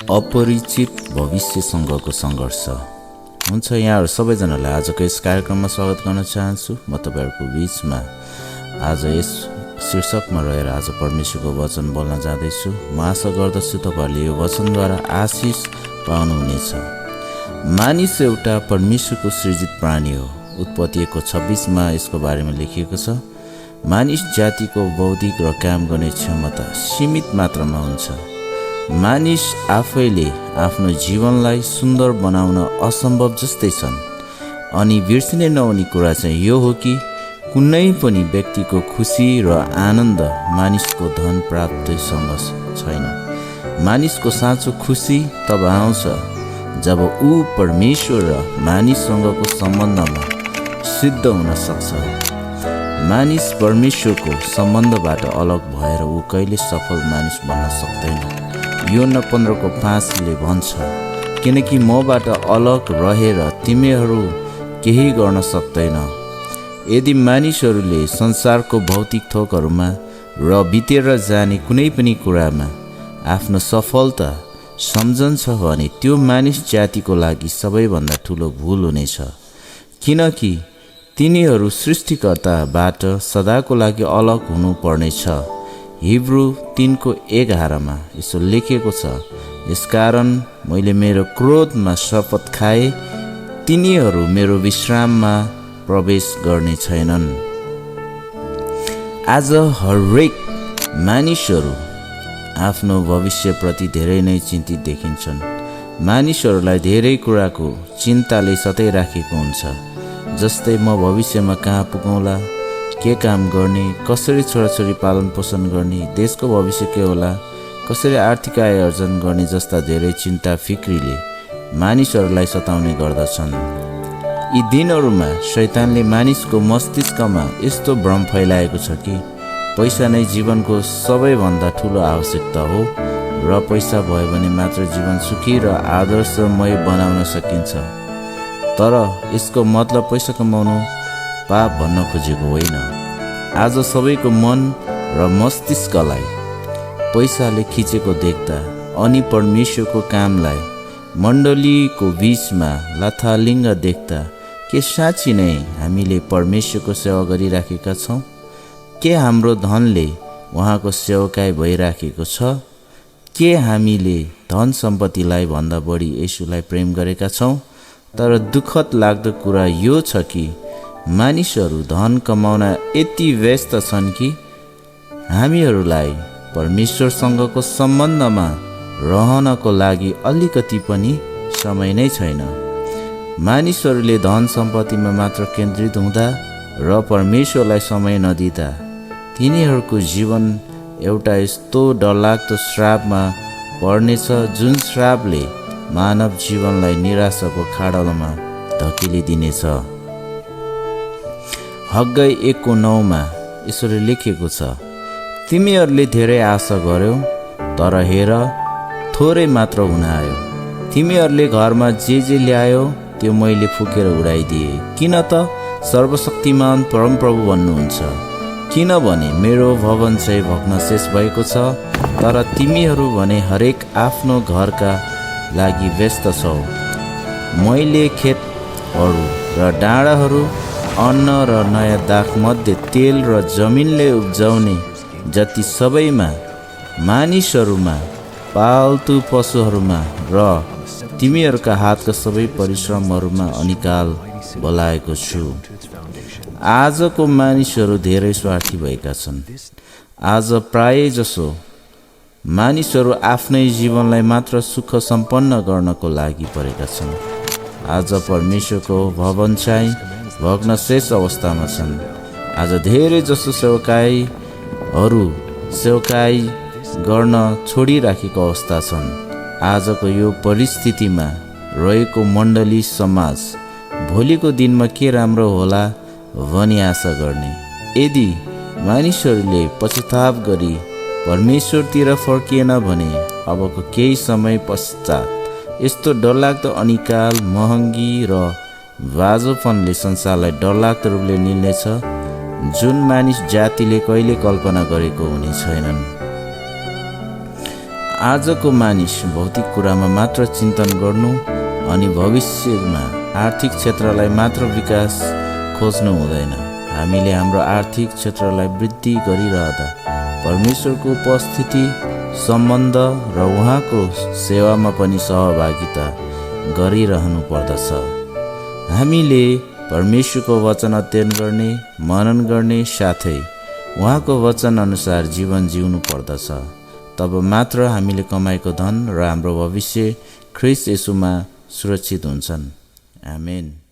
अपरिचित भविष्यसँगको सङ्घर्ष। हुन्छ, यहाँहरू सबैजनालाई आजको यस कार्यक्रममा स्वागत गर्न चाहन्छु। म तपाईँहरूको बिचमा आज यस शीर्षकमा रहेर आज परमेश्वरको वचन बोल्न जाँदैछु। म आशा गर्दछु तपाईँहरूले यो वचनद्वारा आशिष पाउनुहुनेछ। मानिस एउटा परमेश्वरको सृजित प्राणी हो। उत्पत्ति 1:26मा यसको बारेमा लेखिएको छ, मानिस जातिको बौद्धिक र काम गर्ने क्षमता सीमित मात्रामा हुन्छ। मानिस आफैले आफ्नो जीवनलाई सुन्दर बनाउन असम्भव जस्तै छन्। अनि बिर्सिनै नहुने कुरा चाहिँ यो हो कि कुनै पनि व्यक्तिको खुसी र आनन्द मानिसको धन प्राप्तिसँग छैन। मानिसको साँचो खुसी तब आउँछ जब ऊ परमेश्वर र मानिससँगको सम्बन्धमा सिद्ध हुन सक्छ। मानिस परमेश्वरको सम्बन्धबाट अलग भएर ऊ कहिले सफल मानिस बन्न सक्दैन। योना 15:5ले भन्छ, किनकि मबाट अलग रहेर तिमीहरू केही गर्न सक्दैन। यदि मानिसहरूले संसारको भौतिक थोकहरूमा र बितेर जाने कुनै पनि कुरामा आफ्नो सफलता सम्झन्छ भने त्यो मानिस जातिको लागि सबैभन्दा ठुलो भुल हुनेछ, किनकि तिनीहरू सृष्टिकर्ताबाट सदाको लागि अलग हुनुपर्नेछ। हिब्रू 3:11मा यसो लेखिएको छ, यसकारण मैले मेरो क्रोधमा शपथ खाएँ, तिनीहरू मेरो विश्राममा प्रवेश गर्ने छैनन्। आज हरेक मानिसहरू आफ्नो भविष्यप्रति धेरै नै चिन्तित देखिन्छन्। मानिसहरूलाई धेरै कुराको चिन्ताले सताइराखेको हुन्छ, जस्तै म भविष्यमा कहाँ पुगौँला, के काम गर्ने, कसरी छोराछोरी पालन पोषण गर्ने, देशको भविष्य के होला, कसरी आर्थिक आय आर्जन गर्ने जस्ता धेरै चिन्ता फिक्रीले मानिसहरूलाई सताउने गर्दछन्। यी दिनहरूमा शैतानले मानिसको मस्तिष्कमा यस्तो भ्रम फैलाएको छ कि पैसा नै जीवनको सबैभन्दा ठुलो आवश्यकता हो र पैसा भयो भने मात्र जीवन सुखी र आदर्शमय बनाउन सकिन्छ। तर यसको मतलब पैसा कमाउनु पाप भन्न खोजेको होइन। आज सबैको मन र मस्तिष्कलाई पैसाले खिचेको देख्दा अनि परमेश्वरको कामलाई मण्डलीको बीचमा लथालिङ्ग देख्दा के साँच्ची नै हामीले परमेश्वरको सेवा गरिराखेका छौँ? के हाम्रो धनले उहाँको सेवकाई भइराखेको छ? के हामीले धन सम्पत्तिलाई भन्दा बढी येशूलाई प्रेम गरेका छौँ? तर दुःखद लाग्दो कुरा यो छ कि मानिसहरू धन कमाउन यति व्यस्त छन् कि हामीहरूलाई परमेश्वरसँगको सम्बन्धमा रहनको लागि अलिकति पनि समय नै छैन। मानिसहरूले धन सम्पत्तिमा मात्र केन्द्रित हुँदा र परमेश्वरलाई समय नदिँदा तिनीहरूको जीवन एउटा यस्तो डरलाग्दो श्रापमा पर्नेछ, जुन श्रापले मानव जीवनलाई निराशाको खाडलमा धकेलिदिनेछ। हग्गाई 1:9मा यसरी लेखिएको छ, तिमीहरूले धेरै आशा गर्यौ, तर हेर थोरै मात्र हुन आयो। तिमीहरूले घरमा जे ल्यायो त्यो मैले फुकेर उडाइदिएँ। किन त सर्वशक्तिमान परमप्रभु भन्नुहुन्छ, किनभने मेरो भवन चाहिँ भग्नाशेष भएको छ, तर तिमीहरू भने हरेक आफ्नो घरका लागि व्यस्त छौ। मैले खेतहरू र डाँडाहरू, अन्न र नयाँ दाखमध्ये तेल र जमिनले उब्जाउने जति सबैमा, मानिसहरूमा, पाल्तु पशुहरूमा र तिमीहरूका हातका सबै परिश्रमहरूमा अनिकाल बोलाएको छु। आजको मानिसहरू धेरै स्वार्थी भएका छन्। आज प्राय जसो मानिसहरू आफ्नै जीवनलाई मात्र सुख सम्पन्न गर्नको लागि परेका छन्। आज परमेश्वरको भवन चाहिँ भग्नाशेष अवस्थामा छन्। आज धेरै जसो सेवकाई गर्न छोडिराखेको अवस्था छन्। आजको यो परिस्थितिमा रहेको मण्डली समाज भोलिको दिनमा के राम्रो होला भनी आशा गर्ने। यदि मानिसहरूले पश्चाताप गरी परमेश्वरतिर फर्किएन भने अबको केही समय पश्चात यस्तो डरलाग्दो अनिकाल, महँगी र बाजोपनले संसारलाई डरलाग्दो रूपले निल्नेछ, जुन मानिस जातिले कहिले कल्पना गरेको हुने छैनन्। आजको मानिस भौतिक कुरामा मात्र चिन्तन गर्नु अनि भविष्यमा आर्थिक क्षेत्रलाई मात्र विकास खोज्नु हुँदैन। हामीले हाम्रो आर्थिक क्षेत्रलाई वृद्धि गरिरहँदा परमेश्वरको उपस्थिति, सम्बन्ध र उहाँको सेवामा पनि सहभागिता गरिरहनु पर्दछ। हामीले परमेश्वरको वचन अध्ययन गर्ने, मनन गर्ने साथै उहाँको वचन अनुसार जीवन जिउनु पर्दछ। तब मात्र हामीले कमाएको धन र हाम्रो भविष्य ख्रीष्ट येशूमा सुरक्षित हुन्छन्। आमेन।